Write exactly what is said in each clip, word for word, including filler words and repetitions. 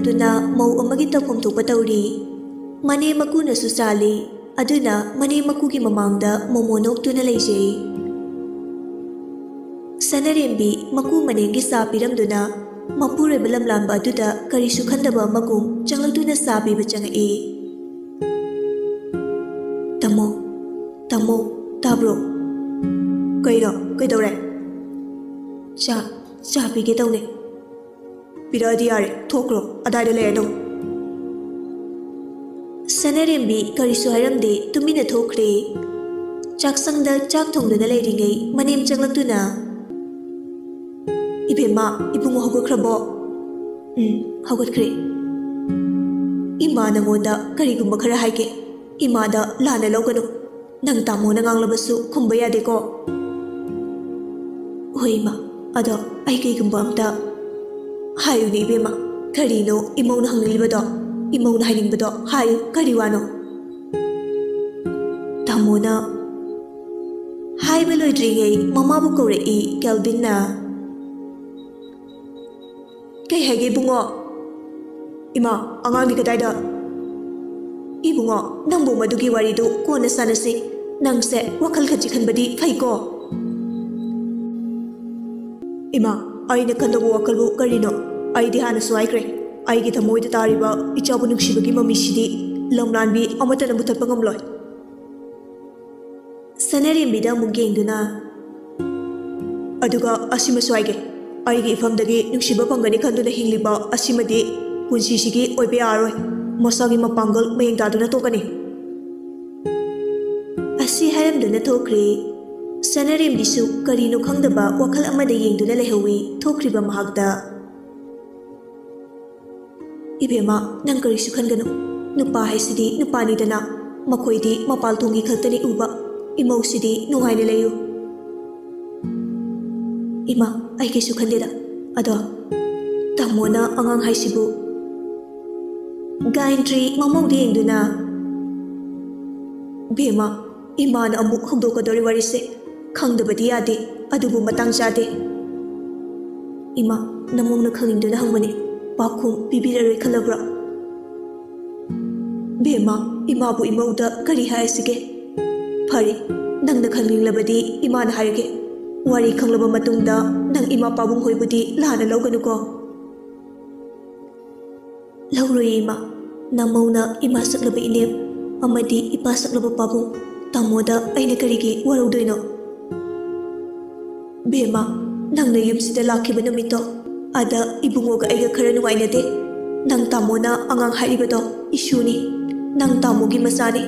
ꯑꯗꯨꯅ ꯃꯧ ꯑꯃꯒꯤ ꯇꯧꯐꯝ ꯊꯣꯛꯄ ꯇꯧꯔꯤ꯫ ꯃꯅꯦꯝ ꯃꯀꯨꯅꯁꯨ ꯆꯥꯜꯂꯤ꯫ ꯑꯗꯨꯅ ꯃꯅꯦꯝ ꯃꯀꯨꯒꯤ ꯃꯃꯥꯡꯗ ꯃꯣꯃꯣ ꯅꯣꯛꯇꯨꯅ ꯂꯩꯖꯩ꯫ ꯁꯅꯔꯦꯝꯕꯤ ꯃꯀꯨ ꯃꯅꯦꯝꯒꯤ ꯆꯥ ꯄꯤꯔꯝꯗꯨꯅ ꯃꯄꯨꯔꯣꯏꯕ ꯂꯝꯂꯥꯟꯕ ꯑꯗꯨꯗ ꯀꯔꯤꯁꯨ ꯈꯟꯗꯕ ꯑꯃꯒꯨꯝ ꯆꯪꯂꯛꯇꯨꯅ ꯆꯥ ꯄꯤꯕ ꯆꯪꯉꯛꯏ꯫ "ꯇꯥꯃꯣ, ꯇꯥꯃꯣ, ꯇꯥꯕ꯭ꯔꯣ?" "ꯀꯩꯅꯣ? ꯀꯩꯗꯧꯔꯦ?" "ꯆꯥ, ꯆꯥ ꯄꯤꯒꯦ ꯇꯧꯅꯦ꯫" "ꯄꯤꯔꯛꯑꯗꯤ ꯌꯥꯔꯦ, ꯊꯣꯛꯈ꯭ꯔꯣ, ꯑꯗꯥꯏꯗ ꯂꯩꯔꯅꯨ꯫" ꯁꯅꯔꯦꯝꯕꯤ ꯀꯔꯤꯁꯨ ꯍꯥꯏꯔꯝꯗꯦ, ꯇꯨꯃꯤꯟꯅ ꯊꯣꯛꯈ꯭ꯔꯦ꯫ ꯆꯥꯛꯁꯪꯗ ꯆꯥꯛ ꯊꯣꯡꯗꯨꯅ ꯂꯩꯔꯤꯉꯩ ꯃꯅꯦꯝ ꯆꯪꯂꯛꯇꯨꯅ, "ꯏꯕꯦꯝꯃ, ꯏꯕꯨꯡꯉꯣ ꯍꯧꯒꯠꯈ꯭ꯔꯕꯣ?" "ꯎꯝ, ꯍꯧꯒꯠꯈ꯭ꯔꯦ꯫" "ꯏꯃꯥ ꯅꯉꯣꯟꯗ ꯀꯔꯤꯒꯨꯝꯕ ꯈꯔ ꯍꯥꯏꯒꯦ, ꯏꯃꯥꯗ ꯂꯥꯟꯅ ꯂꯧꯒꯅꯨ꯫ ꯅꯪ ꯇꯥꯃꯣꯅ ꯉꯥꯡꯂꯕꯁꯨ ꯈꯨꯝꯕ ꯌꯥꯗꯦꯀꯣ?" "ꯍꯣꯏ ꯏꯃꯥ, ꯑꯗꯣ ꯑꯩ ꯀꯩꯒꯨꯝꯕ ꯑꯝꯇ ꯍꯥꯏꯌꯨꯅꯦ ꯏꯕꯦꯝꯃ, ꯀꯔꯤꯅꯣ ꯏꯃꯧꯅ ꯍꯪꯅꯤꯡꯂꯤꯕꯗꯣ? ꯏꯃꯧꯅ ꯍꯥꯏꯅꯤꯡꯕꯗꯣ ꯍꯥꯏꯌꯨ, ꯀꯔꯤ ꯋꯥꯅꯣ?" ꯇꯥꯃꯣꯅ ꯍꯥꯏꯕ ꯂꯣꯏꯗ꯭ꯔꯤꯉꯩ ꯃꯃꯥꯕꯨ ꯀꯧꯔꯛꯏ ꯀꯦꯜꯕꯤꯟꯅ꯫ "ꯀꯩ ꯍꯥꯏꯒꯦ ꯏꯕꯨꯡꯉꯣ?" "ꯏꯃꯥ, ꯑꯉꯥꯡꯗꯤ ꯀꯗꯥꯏꯗ?" "ꯏꯕꯨꯡꯉꯣ, ꯅꯪꯕꯨ ꯃꯗꯨꯒꯤ ꯋꯥꯔꯤꯗꯨ ꯀꯣꯟꯅ ꯁꯥꯟꯅꯁꯤ꯫ ꯅꯪꯁꯦ ꯋꯥꯈꯜ ꯈꯖꯤꯛ ꯈꯟꯕꯗꯤ ꯐꯩꯀꯣ?" "ꯏꯃꯥ, ꯑꯩꯅ ꯈꯟꯗꯧꯕ ꯋꯥꯈꯜꯕꯨ ꯀꯔꯤꯅꯣ? ꯑꯩꯗꯤ ꯍꯥꯟꯅꯁꯨ ꯍꯥꯏꯈ꯭ꯔꯦ, ꯑꯩꯒꯤ ꯊꯃꯣꯏꯗ ꯇꯥꯔꯤꯕ ꯏꯆꯥꯕꯨ ꯅꯨꯡꯁꯤꯕꯒꯤ ꯃꯃꯤꯁꯤꯗꯤ ꯂꯝꯂꯥꯟꯕꯤ ꯑꯃꯠꯇꯅ ꯃꯨꯊꯠꯄ ꯉꯝꯂꯣꯏ꯫" ꯁꯅꯔꯦꯝꯕꯤꯗ ꯑꯃꯨꯛ ꯌꯦꯡꯗꯨꯅ, "ꯑꯗꯨꯒ ꯑꯁꯤꯃꯁꯨ ꯍꯥꯏꯒꯦ, ꯑꯩꯒꯤ ꯏꯐꯝꯗꯒꯤ ꯅꯨꯡꯁꯤꯕ ꯐꯪꯒꯅꯤ ꯈꯟꯗꯨꯅ ꯍꯤꯡꯂꯤꯕ ꯑꯁꯤꯃꯗꯤ ꯄꯨꯟꯁꯤꯁꯤꯒꯤ ꯑꯣꯏꯕ ꯌꯥꯔꯔꯣꯏ, ꯃꯁꯥꯒꯤ ꯃꯄꯥꯡꯒꯜ ꯃꯌꯦꯡ ꯇꯥꯗꯨꯅ ꯇꯣꯛꯀꯅꯤ꯫" ꯑꯁꯤ ꯍꯥꯏꯔꯝꯗꯨꯅ ꯊꯣꯛꯈ꯭ꯔꯦ꯫ ꯁꯅꯔꯦꯝꯕꯤꯁꯨ ꯀꯔꯤꯅꯣ ꯈꯪꯗꯕ ꯋꯥꯈꯜ ꯑꯃꯗ ꯌꯦꯡꯗꯨꯅ ꯂꯩꯍꯧꯋꯤ ꯊꯣꯛꯈ꯭ꯔꯤꯕ ꯃꯍꯥꯛꯇ꯫ "ꯏꯕꯦꯝꯃ, ꯅꯪ ꯀꯔꯤꯁꯨ ꯈꯟꯒꯅꯨ꯫ ꯅꯨꯄꯥ ꯍꯥꯏꯁꯤꯗꯤ ꯅꯨꯄꯥꯅꯤꯗꯅ, ꯃꯈꯣꯏꯗꯤ ꯃꯄꯥꯜ ꯊꯣꯡꯒꯤ ꯈꯛꯇꯅꯤ ꯎꯕ꯫ ꯏꯃꯧꯁꯤꯗꯤ ꯅꯨꯡꯉꯥꯏꯅ ꯂꯩꯌꯨ꯫" "ꯏꯃꯥ, ꯑꯩ ꯀꯩꯁꯨ ꯈꯟꯗꯦꯗ꯫ ꯑꯗꯣ ꯇꯥꯃꯣꯅ ꯑꯉꯥꯡ ꯍꯥꯏꯁꯤꯕꯨ?" ꯒꯥꯌꯟꯇ꯭ꯔꯤ ꯃꯃꯧꯗ ꯌꯦꯡꯗꯨꯅ, "ꯕꯦꯝꯃ, ꯏꯃꯥꯅ ꯑꯃꯨꯛ ꯍꯧꯗꯣꯛꯀꯗꯧꯔꯤ ꯋꯥꯔꯤꯁꯦ꯫ ꯈꯪꯗꯕꯗꯤ ꯌꯥꯗꯦ, ꯑꯗꯨꯕꯨ ꯃꯇꯥꯡ ꯆꯥꯗꯦ꯫" "ꯏꯃꯥ, ꯅꯃꯧꯅ ꯈꯪꯅꯤꯡꯗꯨꯅ ꯍꯪꯕꯅꯤ꯫ ꯄꯥꯎꯈꯨꯝ ꯄꯤꯕꯤꯔꯔꯣꯏ ꯈꯜꯂꯕ꯭ꯔꯥ? ꯕꯦꯝꯃ, ꯏꯃꯥꯕꯨ ꯏꯃꯧꯗ ꯀꯔꯤ ꯍꯥꯏꯁꯤꯒꯦ? ꯐꯔꯦ, ꯅꯪꯅ ꯈꯟꯅꯤꯡꯂꯕꯗꯤ ꯏꯃꯥꯅ ꯍꯥꯏꯔꯒꯦ꯫ ꯋꯥꯔꯤ ꯈꯪꯂꯕ ꯃꯇꯨꯡꯗ ꯅꯪ ꯏꯃꯥ ꯄꯥꯕꯨꯡ ꯍꯣꯏꯕꯨꯗꯤ ꯂꯥꯟꯅ ꯂꯧꯒꯅꯨꯀꯣ꯫ ꯂꯧꯔꯣꯏ ꯏꯃꯥ, ꯅꯃꯧꯅ ꯏꯃꯥ ꯁꯛꯂꯕ ꯏꯅꯦꯝ ꯑꯃꯗꯤ ꯏꯄꯥ ꯁꯛꯂꯕ ꯄꯥꯕꯨꯡ, ꯇꯥꯃꯣꯗ ꯑꯩꯅ ꯀꯔꯤꯒꯤ ꯋꯥꯔꯧꯗꯣꯏꯅꯣ? ꯕꯦꯝꯃ, ꯅꯪꯅ ꯌꯨꯝꯁꯤꯗ ꯂꯥꯛꯈꯤꯕ ꯅꯨꯃꯤꯠꯇꯣ, ꯑꯗ ꯏꯕꯨꯡꯉꯣꯒ ꯑꯩꯒ ꯈꯔ ꯅꯨꯡꯉꯥꯏꯅꯗꯦ꯫ ꯅꯪ ꯇꯥꯃꯣꯅ ꯑꯉꯥꯡ ꯍꯥꯏꯔꯤꯕꯗꯣ ꯏꯁꯨꯅꯤ, ꯅꯪ ꯇꯥꯃꯣꯒꯤ ꯃꯆꯥꯅꯤ꯫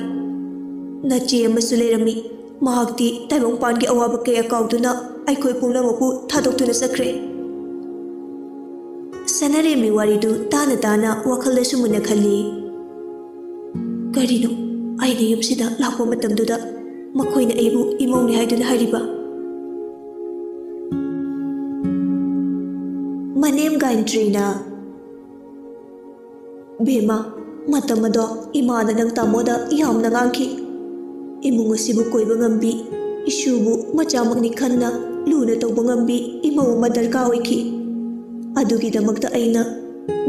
ꯅꯆꯦ ꯑꯃꯁꯨ ꯂꯩꯔꯝꯃꯤ, ꯃꯍꯥꯛꯇꯤ ꯇꯥꯏꯕꯪꯄꯥꯟꯒꯤ ꯑꯋꯥꯕ ꯀꯌꯥ ꯀꯥꯎꯗꯨꯅ ꯑꯩꯈꯣꯏ ꯄꯨꯝꯅꯃꯛꯄꯨ ꯊꯥꯗꯣꯛꯇꯨꯅ ꯆꯠꯈ꯭ꯔꯦ꯫ ꯁꯅꯥꯔꯦꯝꯕꯤ ꯋꯥꯔꯤꯗꯨ ꯇꯥꯅ ꯇꯥꯅ ꯋꯥꯈꯜꯗꯁꯨ ꯃꯨꯟꯅ ꯈꯜꯂꯤ꯫ ꯀꯔꯤꯅꯣ, ꯑꯩꯅ ꯌꯨꯝꯁꯤꯗ ꯂꯥꯛꯄ ꯃꯇꯝꯗꯨꯗ ꯃꯈꯣꯏꯅ ꯑꯩꯕꯨ ꯏꯃꯧꯅꯤ ꯍꯥꯏꯗꯨꯅ ꯍꯥꯏꯔꯤꯕ? ꯃꯅꯦꯝ ꯒꯥꯌꯟꯇ꯭ꯔꯤꯅ, ꯕꯦꯝꯃ, ꯃꯇꯝ ꯑꯗꯣ ꯏꯃꯥꯅ ꯅꯪ ꯇꯥꯃꯣꯗ ꯌꯥꯝꯅ ꯉꯥꯡꯈꯤ꯫ ꯏꯃꯨꯡ ꯑꯁꯤꯕꯨ ꯀꯣꯏꯕ ꯉꯝꯕꯤ, ꯏꯁꯨꯕꯨ ꯃꯆꯥꯃꯛꯅꯤ ꯈꯟꯅ ꯂꯨꯅ ꯇꯧꯕ ꯉꯝꯕꯤ ꯏꯃꯧ ꯑꯃ ꯗꯔꯀꯥꯔ ꯑꯣꯏꯈꯤ꯫ ꯑꯗꯨꯒꯤꯗꯃꯛꯇ ꯑꯩꯅ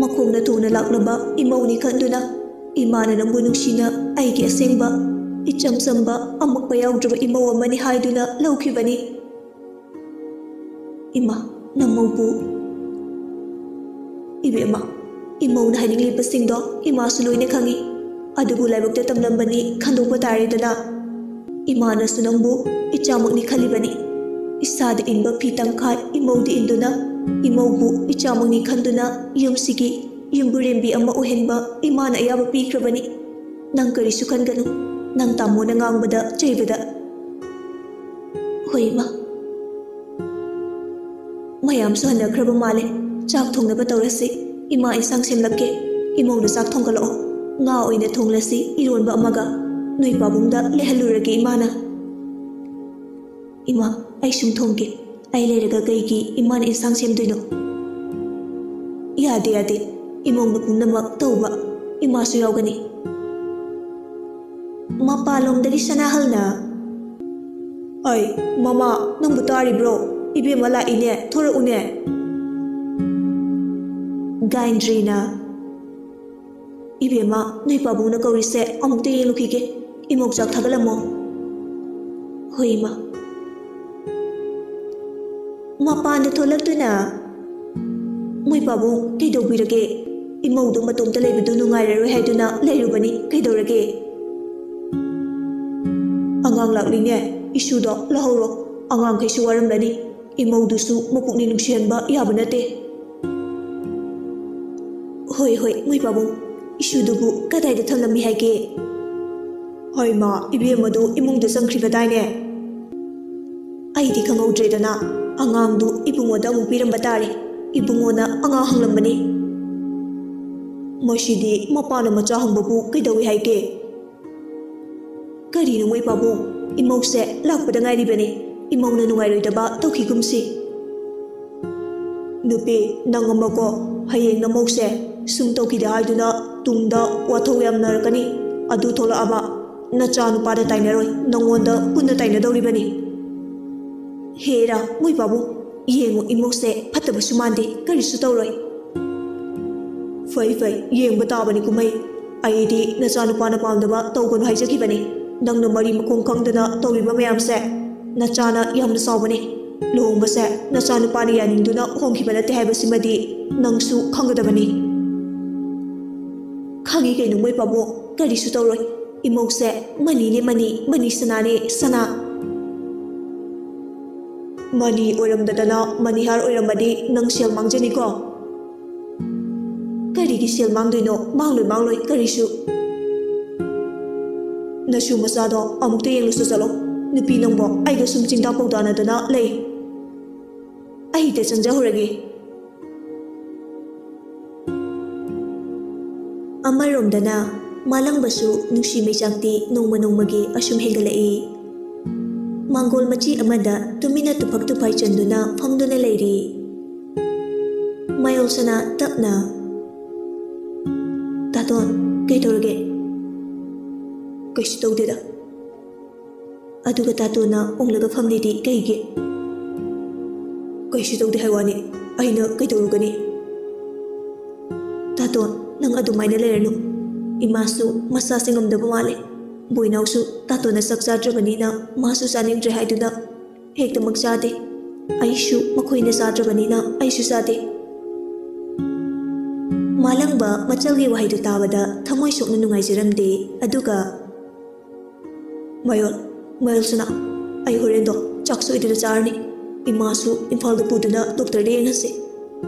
ꯃꯈꯣꯡꯅ ꯊꯣꯡꯅ ꯂꯥꯛꯂꯕ ꯏꯃꯧꯅꯤ ꯈꯟꯗꯨꯅ ꯏꯃꯥꯅ ꯅꯪꯕꯨ ꯅꯨꯡꯁꯤꯅ ꯑꯩꯒꯤ ꯑꯁꯦꯡꯕ, ꯏꯆꯝ ꯆꯝꯕ, ꯑꯃꯛꯄ ꯌꯥꯎꯗ꯭ꯔꯕ ꯏꯃꯧ ꯑꯃꯅꯤ ꯍꯥꯏꯗꯨꯅ ꯂꯧꯈꯤꯕꯅꯤ꯫ ꯏꯃꯥ, ꯅꯃꯧꯕꯨ꯫ ꯏꯕꯦꯝꯃ, ꯏꯃꯧꯅ ꯍꯥꯏꯅꯤꯡꯂꯤꯕꯁꯤꯡꯗꯣ ꯏꯃꯥꯁꯨ ꯂꯣꯏꯅ ꯈꯪꯏ꯫ ꯑꯗꯨꯕꯨ ꯂꯥꯏꯕꯛꯇ ꯇꯝꯂꯝꯕꯅꯤ, ꯈꯟꯗꯣꯛꯄ ꯇꯥꯔꯦꯗꯅ꯫ ꯏꯃꯥꯅꯁꯨ ꯅꯪꯕꯨ ꯏꯆꯥꯃꯛꯅꯤ ꯈꯜꯂꯤꯕꯅꯤ꯫ ꯏꯁꯥꯗ ꯏꯟꯕ ꯐꯤ ꯇꯪꯈꯥꯏ ꯏꯃꯧꯗ ꯏꯟꯗꯨꯅ, ꯏꯃꯧꯕꯨ ꯏꯆꯥꯃꯛꯅꯤ ꯈꯟꯗꯨꯅ ꯌꯨꯝꯁꯤꯒꯤ ꯌꯨꯝꯕꯨꯔꯦꯝꯕꯤ ꯑꯃ ꯑꯣꯏꯍꯟꯕ ꯏꯃꯥꯅ ꯑꯌꯥꯕ ꯄꯤꯈ꯭ꯔꯕꯅꯤ꯫ ꯅꯪ ꯀꯔꯤꯁꯨ ꯈꯟꯒꯅꯨ꯫ ꯅꯪ ꯇꯥꯃꯣꯅ ꯉꯥꯡꯕꯗ ꯆꯩꯕꯗ꯫ ꯍꯣꯏ, ꯏꯃꯥ꯫ ꯃꯌꯥꯝꯁꯨ ꯍꯟꯅꯈ꯭ꯔꯕ ꯃꯥꯜꯂꯦ꯫ ꯆꯥꯛ ꯊꯣꯡꯅꯕ ꯇꯧꯔꯁꯤ꯫ ꯏꯃꯥ ꯏꯟꯁꯥꯡ ꯁꯦꯝꯂꯛꯀꯦ꯫ ꯏꯃꯧꯅ ꯆꯥꯛ ꯊꯣꯡꯒꯠꯂꯛꯑꯣ꯫ ꯉꯥ ꯑꯣꯏꯅ ꯊꯣꯡꯂꯁꯤ, ꯏꯔꯣꯟꯕ ꯑꯃꯒ꯫ ꯅꯣꯏ ꯄꯥꯕꯨꯡꯗ ꯂꯩꯍꯜꯂꯨꯔꯒꯦ ꯏꯃꯥꯅ꯫ ꯏꯃꯥ, ꯑꯩ ꯁꯨꯝ ꯊꯣꯡꯒꯦ꯫ ꯑꯩ ꯂꯩꯔꯒ ꯀꯩꯒꯤ ꯏꯃꯥꯅ ꯏꯟꯁꯥꯡ ꯁꯦꯝꯗꯣꯏꯅꯣ? ꯌꯥꯗꯦ, ꯌꯥꯗꯦ꯫ ꯏꯃꯧꯅ ꯄꯨꯝꯅꯃꯛ ꯇꯧꯕ꯫ ꯏꯃꯥꯁꯨ ꯌꯥꯎꯒꯅꯤ꯫ ꯃꯄꯥꯟꯂꯣꯝꯗꯒꯤ ꯁꯅꯥꯍꯜꯅ, "ꯑꯩ, ꯃꯃꯥ, ꯅꯪꯕꯨ ꯇꯥꯔꯤꯕ꯭ꯔꯣ? ꯏꯕꯦꯝꯃ ꯂꯥꯛꯏꯅꯦ, ꯊꯣꯔꯛꯎꯅꯦ꯫" ꯒꯥꯌꯟꯇ꯭ꯔꯤꯅ, "ꯏꯕꯦꯝꯃ, ꯅꯣꯏ ꯄꯥꯕꯨꯡꯅ ꯀꯧꯔꯤꯁꯦ, ꯑꯃꯨꯛꯇ ꯌꯦꯡꯂꯨꯈꯤꯒꯦ꯫ ꯏꯃꯧ ꯆꯥꯛ ꯊꯥꯒꯠꯂꯝꯃꯣ꯫" "ꯍꯣꯏ, ꯏꯃꯥ꯫" ꯃꯄꯥꯟꯗ ꯊꯣꯛꯂꯛꯇꯨꯅ, "ꯃꯣꯏ ꯄꯥꯕꯨꯡ, ꯀꯩꯗꯧꯕꯤꯔꯒꯦ? ꯏꯃꯧꯗꯣ ꯃꯇꯣꯝꯇ ꯂꯩꯕꯗꯨ ꯅꯨꯡꯉꯥꯏꯔꯔꯣꯏ ꯍꯥꯏꯗꯨꯅ ꯂꯩꯔꯨꯕꯅꯤ꯫ ꯀꯩꯗꯧꯔꯒꯦ?" "ꯑꯉꯥꯡ ꯂꯥꯛꯂꯤꯅꯦ, ꯏꯁꯨꯗꯣ ꯂꯧꯍꯧꯔꯣ꯫ ꯑꯉꯥꯡꯈꯩꯁꯨ ꯋꯥꯔꯝꯂꯅꯤ꯫ ꯏꯃꯧꯗꯨꯁꯨ ꯃꯄꯨꯛꯅꯤꯡ ꯅꯨꯡꯁꯤꯍꯟꯕ ꯌꯥꯕ ꯅꯠꯇꯦ꯫" "ꯍꯣꯏ, ꯍꯣꯏ, ꯃꯣꯏ ꯄꯥꯕꯨꯡ, ꯏꯁꯨꯗꯨꯕꯨ ꯀꯗꯥꯏꯗ ꯊꯝꯂꯝꯃꯤ ꯍꯥꯏꯒꯦ?" "ꯍꯣꯏ ꯃꯥ, ꯏꯕꯦꯝꯃꯗꯨ ꯏꯃꯨꯡꯗ ꯆꯪꯈ꯭ꯔꯤꯕꯗꯥꯏꯅꯦ?" "ꯑꯩꯗꯤ ꯈꯪꯍꯧꯗ꯭ꯔꯦꯗꯅ, ꯑꯉꯥꯡꯗꯨ ꯏꯕꯨꯡꯉꯣꯗ ꯑꯃꯨꯛ ꯄꯤꯔꯝꯕ ꯇꯥꯔꯦ꯫ ꯏꯕꯨꯡꯉꯣꯅ ꯑꯉꯥꯡ ꯍꯪꯂꯝꯕꯅꯤ꯫" "ꯃꯁꯤꯗꯤ ꯃꯄꯥꯅ ꯃꯆꯥ ꯍꯪꯕꯕꯨ ꯀꯩꯗꯧꯏ ꯍꯥꯏꯒꯦ?" "ꯀꯔꯤꯅꯣ ꯃꯣꯏ ꯄꯥꯕꯨꯡ? ꯏꯃꯧꯁꯦ ꯂꯥꯛꯄꯗ ꯉꯥꯏꯔꯤꯕꯅꯤ꯫ ꯏꯃꯧꯅ ꯅꯨꯡꯉꯥꯏꯔꯣꯏꯗꯕ ꯇꯧꯈꯤꯒꯨꯝꯁꯤ꯫" "ꯅꯨꯄꯤ, ꯅꯪ ꯑꯃꯀꯣ, ꯍꯌꯦꯡ ꯅꯃꯧꯁꯦ ꯁꯨꯝ ꯇꯧꯈꯤꯗꯦ ꯍꯥꯏꯗꯨꯅ ꯇꯨꯡꯗ ꯋꯥꯊꯣꯛ ꯌꯥꯝꯅꯔꯛꯀꯅꯤ꯫ ꯑꯗꯨ ꯊꯣꯛꯂꯛꯑꯕ, ꯅꯆꯥ ꯅꯨꯄꯥꯗ ꯇꯥꯏꯅꯔꯣꯏ, ꯅꯪꯉꯣꯟꯗ ꯄꯨꯟꯅ ꯇꯥꯏꯅꯗꯧꯔꯤꯕꯅꯤ꯫" "ꯍꯦꯔꯥ, ꯃꯣꯏ ꯄꯥꯕꯨꯡ, ꯌꯦꯡꯉꯨ, ꯏꯃꯧꯁꯦ ꯐꯠꯇꯕꯁꯨ ꯃꯥꯟꯗꯦ, ꯀꯔꯤꯁꯨ ꯇꯧꯔꯣꯏ꯫" "ꯐꯩ, ꯐꯩ, ꯌꯦꯡꯕ ꯇꯥꯕꯅꯤ ꯀꯨꯝꯍꯩ꯫ ꯑꯩꯗꯤ ꯅꯆꯥꯅꯨꯄꯥꯅ ꯄꯥꯝꯗꯕ ꯇꯧꯒꯅꯨ ꯍꯥꯏꯖꯈꯤꯕꯅꯤ꯫ ꯅꯪꯅ ꯃꯔꯤ ꯃꯈꯣꯡ ꯈꯪꯗꯅ ꯇꯧꯔꯤꯕ ꯃꯌꯥꯝꯁꯦ, ꯅꯆꯥꯅ ꯌꯥꯝꯅ ꯁꯥꯎꯕꯅꯤ꯫ ꯂꯨꯍꯣꯡꯕꯁꯦ ꯅꯆꯥꯅꯨꯄꯥꯅ ꯌꯥꯅꯤꯡꯗꯨꯅ ꯍꯣꯡꯈꯤꯕ ꯅꯠꯇꯦ ꯍꯥꯏꯕꯁꯤꯃꯗꯤ ꯅꯪꯁꯨ ꯈꯪꯒꯗꯕꯅꯤ꯫" "ꯈꯪꯉꯤ ꯀꯩꯅꯣ ꯃꯣꯏ ꯄꯥꯕꯨꯡ, ꯀꯔꯤꯁꯨ ꯇꯧꯔꯣꯏ꯫ ꯏꯃꯧꯁꯦ ꯃꯅꯤꯅꯦ ꯃꯅꯤ, ꯃꯅꯤ ꯁꯅꯥꯅꯦ ꯁꯅꯥ꯫" "ꯃꯅꯤ ꯑꯣꯏꯔꯝꯗꯗꯅ ꯃꯅꯤꯍꯥꯔ ꯑꯣꯏꯔꯝꯃꯗꯤ ꯅꯪ ꯁꯦꯜ ꯃꯥꯡꯖꯅꯤꯀꯣ꯫" "ꯀꯔꯤꯒꯤ ꯁꯦꯜ ꯃꯥꯡꯗꯣꯏꯅꯣ? ꯃꯥꯡꯂꯣꯏ, ꯃꯥꯡꯂꯣꯏ, ꯀꯔꯤꯁꯨ꯫" "ꯅꯁꯨ ꯃꯆꯥꯗꯣ ꯑꯃꯨꯛꯇ ꯌꯦꯡꯂꯨꯁꯨ ꯆꯠꯂꯣ꯫ ꯅꯨꯄꯤ ꯅꯪꯕꯣ ꯑꯩꯒ ꯁꯨꯝ ꯆꯤꯡꯗꯥ ꯄꯧꯗꯥꯅꯗꯅ ꯂꯩ꯫ ꯑꯩ ꯍꯦꯛꯇ ꯆꯪꯖꯍꯧꯔꯒꯦ꯫" ꯑꯃꯔꯣꯝꯗꯅ ꯃꯥꯂꯪꯕꯁꯨ ꯅꯨꯡꯁꯤ ꯃꯩꯆꯥꯛꯇꯤ ꯅꯣꯡꯃ ꯅꯣꯡꯃꯒꯤ ꯑꯁꯨꯝ ꯍꯦꯟꯒꯠꯂꯛꯏ꯫ ꯃꯥꯡꯒꯣꯜ ꯃꯆꯤ ꯑꯃꯗ ꯇꯨꯃꯤꯟꯅ ꯇꯨꯐꯛ ꯇꯨꯐꯥꯏ ꯆꯟꯗꯨꯅ ꯐꯝꯗꯨꯅ ꯂꯩꯔꯤ꯫ ꯃꯥꯌꯣꯜꯁꯅꯥ ꯇꯞꯅ, "ꯇꯥꯇꯣꯟ, ꯀꯩꯗꯧꯔꯒꯦ?" "ꯀꯩꯁꯨ ꯇꯧꯗꯦꯗ꯫" ꯑꯗꯨꯒ ꯇꯥꯇꯣꯟꯅ ꯑꯣꯡꯂꯒ ꯐꯝꯂꯤꯗꯤ ꯀꯩꯒꯤ? "ꯀꯩꯁꯨ ꯇꯧꯗꯦ ꯍꯥꯏ ꯋꯥꯅꯤ, ꯑꯩꯅ ꯀꯩꯗꯧꯔꯨꯒꯅꯤ?" "ꯇꯣꯟ, ꯅꯪ ꯑꯗꯨꯃꯥꯏꯅ ꯂꯩꯔꯅꯨ꯫ ꯏꯃꯥꯁꯨ ꯃꯁꯥꯁꯦ ꯉꯝꯗꯕ ꯃꯥꯜꯂꯦ꯫ ꯕꯣꯏꯅꯥꯎꯁꯨ ꯇꯥꯇꯣꯟꯅ ꯆꯥꯛ ꯆꯥꯗ꯭ꯔꯕꯅꯤꯅ ꯃꯥꯁꯨ ꯆꯥꯅꯤꯡꯗ꯭ꯔꯦ ꯍꯥꯏꯗꯨꯅ ꯍꯦꯛꯇꯃꯛ ꯆꯥꯗꯦ꯫ ꯑꯩꯁꯨ ꯃꯈꯣꯏꯅ ꯆꯥꯗ꯭ꯔꯕꯅꯤꯅ ꯑꯩꯁꯨ ꯆꯥꯗꯦ"꯫ ꯃꯥꯂꯪꯕ ꯃꯆꯜꯒꯤ ꯋꯥꯍꯩꯗꯨ ꯇꯥꯕꯗ ꯊꯃꯣꯏ ꯁꯣꯛꯅ ꯅꯨꯡꯉꯥꯏꯖꯔꯝꯗꯦ꯫ ꯑꯗꯨꯒ, "ꯃꯌꯣꯜ, ꯃꯌꯣꯜ ꯁꯅꯥ, ꯑꯩ ꯍꯣꯔꯦꯟꯗꯣ ꯆꯥꯛ ꯁꯣꯏꯗꯅ ꯆꯥꯔꯅꯤ꯫ ꯏꯃꯥꯁꯨ ꯏꯝꯐꯥꯜꯗ ꯄꯨꯗꯨꯅ ꯗꯣꯛꯇꯔꯗ ꯌꯦꯡꯍꯟꯁꯦ꯫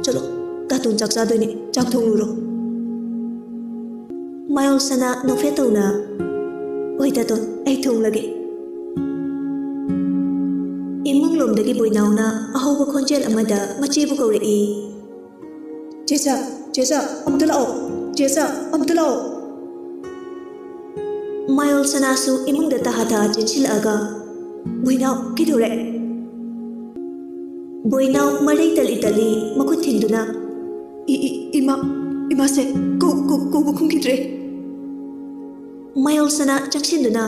ꯆꯠꯂꯣ, ꯇꯥꯇꯣꯟ ꯆꯥꯛ ꯆꯥꯗꯣꯏꯅꯤ, ꯆꯥꯛ ꯊꯣꯡꯂꯨꯔꯣ"꯫ ꯃꯌꯣꯜ ꯁꯅꯥ ꯅꯣꯛꯐꯦꯠ ꯇꯧꯅ, "ꯍꯣꯏ ꯇꯥꯇꯣꯟ, ꯑꯩ ꯊꯣꯡꯂꯒꯦ"꯫ ꯏꯃꯨꯡꯂꯣꯝꯗꯒꯤ ꯕꯣꯏꯅꯥꯎꯅ ꯑꯍꯧꯕ ꯈꯣꯟꯖꯦꯜ ꯑꯃꯗ ꯃꯆꯦꯕꯨ ꯀꯧꯔꯛꯏ꯫ "ꯆꯦꯆꯥ, ꯆꯦꯆꯥ, ꯑꯝꯇ ꯂꯥꯛꯑꯣ꯫ ꯆꯦꯆꯥ, ꯑꯝꯇ ꯂꯥꯛꯑꯣ"꯫ ꯃꯌꯣꯜ ꯁꯅꯥꯁꯨ ꯏꯃꯨꯡꯗ ꯇꯍꯥ ꯇꯍꯥ ꯆꯦꯟꯁꯤꯜꯂꯛꯑꯒ, "ꯕꯣꯏꯅꯥꯎ, ꯀꯩꯗꯧꯔꯦ?" ꯕꯣꯏꯅꯥꯎ ꯃꯔꯩ ꯇꯠꯂꯤ ꯇꯠꯂꯤ ꯃꯈꯨꯠ ꯊꯤꯟꯗꯨꯅ, "ꯏ-, ꯏ-, ꯏꯃꯥ, ꯏꯃꯥꯁꯦ ꯀꯧ-, ꯀꯧ-, ꯀꯧꯕ ꯈꯨꯝꯈꯤꯗ꯭ꯔꯦ"꯫ ꯃꯌꯣꯜ ꯁꯅꯥ ꯆꯪꯁꯤꯟꯗꯨꯅ,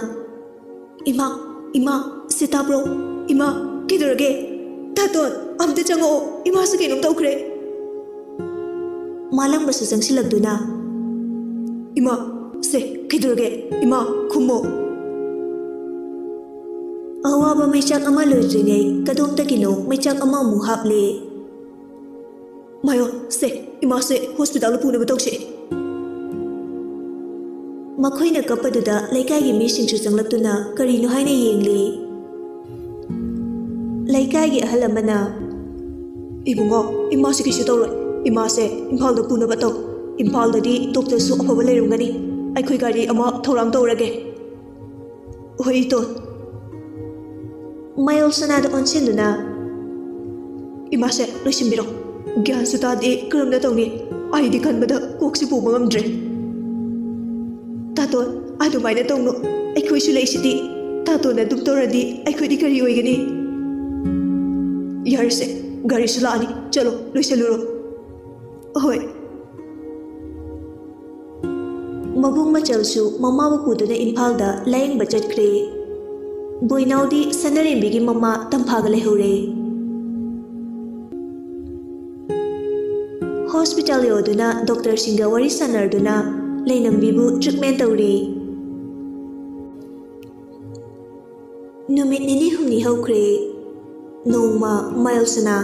"ꯏꯃꯥ, ꯏꯃꯥ, ꯁꯤ ꯇꯥꯕ꯭ꯔꯣ? ꯏꯃꯥ, ꯀꯩꯗꯧꯔꯒꯦ? ꯇꯥꯇꯣꯟ, ꯑꯝꯇ ꯆꯪꯉꯛꯑꯣ, ꯏꯃꯥꯁꯦ ꯀꯩꯅꯣꯝ ꯇꯧꯈ꯭ꯔꯦ"꯫ ꯃꯥꯂꯪꯕꯁꯨ ꯆꯪꯁꯤꯜꯂꯛꯇꯨꯅ, "ꯏꯃꯥ, ꯁꯦ, ꯀꯩꯗꯧꯔꯒꯦ? ꯏꯃꯥ, ꯈꯨꯝꯃꯣ"꯫ ꯑꯋꯥꯕ ꯃꯩꯆꯥꯛ ꯑꯃ ꯂꯣꯏꯗ꯭ꯔꯤꯉꯩ ꯀꯗꯣꯝꯗꯒꯤꯅꯣ ꯃꯩꯆꯥꯛ ꯑꯃꯃꯨꯛ ꯍꯥꯞꯂꯦ꯫ "ꯃꯌꯣꯜ, ꯁꯦ, ꯏꯃꯥꯁꯦ ꯍꯣꯁꯄꯤꯇꯥꯜꯗ ꯄꯨꯅꯕ ꯇꯧꯁꯦ"꯫ ꯃꯈꯣꯏꯅ ꯀꯞꯄꯗꯨꯗ ꯂꯩꯀꯥꯏꯒꯤ ꯃꯤꯁꯤꯡꯁꯨ ꯆꯪꯂꯛꯇꯨꯅ ꯀꯔꯤꯅꯣ ꯍꯥꯏꯅ ꯌꯦꯡꯂꯤ꯫ ꯂꯩꯀꯥꯏꯒꯤ ꯑꯍꯜ ꯑꯃꯅ, "ꯏꯕꯨꯡꯉꯣ, ꯏꯃꯥꯁꯤ ꯀꯩꯁꯨ ꯇꯧꯔꯣꯏ꯫ ꯏꯃꯥꯁꯦ ꯏꯝꯐꯥꯜꯗ ꯄꯨꯅꯕ ꯇꯧ꯫ ꯏꯝꯐꯥꯜꯗꯗꯤ ꯗꯣꯛꯇꯔꯁꯨ ꯑꯐꯕ ꯂꯩꯔꯝꯒꯅꯤ꯫ ꯑꯩꯈꯣꯏ ꯒꯥꯔꯤ ꯑꯃ ꯊꯧꯔꯥꯡ ꯇꯧꯔꯒꯦ"꯫ "ꯍꯣꯏ, ꯏꯇꯣꯟ"꯫ ꯃꯌꯣꯜ ꯁꯅꯥꯗ ꯑꯣꯟꯁꯤꯟꯗꯨꯅ, "ꯏꯃꯥꯁꯦ ꯂꯣꯏꯁꯤꯟꯕꯤꯔꯣ꯫ ꯒ꯭ꯌꯥꯟꯁꯨ ꯇꯥꯗꯦ, ꯀꯔꯝꯅ ꯇꯧꯅꯤ? ꯑꯩꯗꯤ ꯈꯟꯕꯗ ꯀꯣꯛꯁꯤ ꯄꯨꯕ ꯉꯝꯗ꯭ꯔꯦ"꯫ "ꯇꯥꯇꯣꯟ, ꯑꯗꯨꯃꯥꯏꯅ ꯇꯧꯅꯨ꯫ ꯑꯩꯈꯣꯏꯁꯨ ꯂꯩꯁꯤꯗꯤ꯫ ꯇꯥꯇꯣꯟꯅ ꯑꯗꯨꯝ ꯇꯧꯔꯗꯤ ꯑꯩꯈꯣꯏꯗꯤ ꯀꯔꯤ ꯑꯣꯏꯒꯅꯤ?" "ꯌꯥꯔꯦꯁꯦ, ꯒꯥꯔꯤꯁꯨ ꯂꯥꯛꯑꯅꯤ꯫ ꯆꯠꯂꯣ, ꯂꯣꯏꯁꯤꯜꯂꯨꯔꯣ"꯫ "ꯍꯣꯏ"꯫ ꯃꯕꯨꯡ ꯃꯆꯜꯁꯨ ꯃꯃꯥꯕꯨ ꯄꯨꯗꯨꯅ ꯏꯝꯐꯥꯜꯗ ꯂꯥꯌꯦꯡꯕ ꯆꯠꯈ꯭ꯔꯦ꯫ ꯕꯣꯏꯅꯥꯎꯗꯤ ꯁꯅꯥꯔꯦꯝꯕꯤꯒꯤ ꯃꯃꯥ ꯇꯝꯐꯥꯒ ꯂꯩꯍꯧꯔꯦ꯫ ꯍꯣꯁꯄꯤꯇꯥꯜ ꯌꯧꯗꯨꯅ ꯗꯣꯛꯇꯔꯁꯤꯡꯒ ꯋꯥꯔꯤ ꯁꯥꯟꯅꯗꯨꯅ ꯂꯩꯅꯝꯕꯤꯕꯨ ꯇ꯭ꯔꯤꯠꯃꯦꯟ ꯇꯧꯔꯤ꯫ ꯅꯨꯃꯤꯠ ꯅꯤꯅꯤ ꯍꯨꯝꯅꯤ ꯍꯧꯈ꯭ꯔꯦ꯫ ꯅꯣꯡꯃ ꯃꯥꯏꯜꯁꯅ,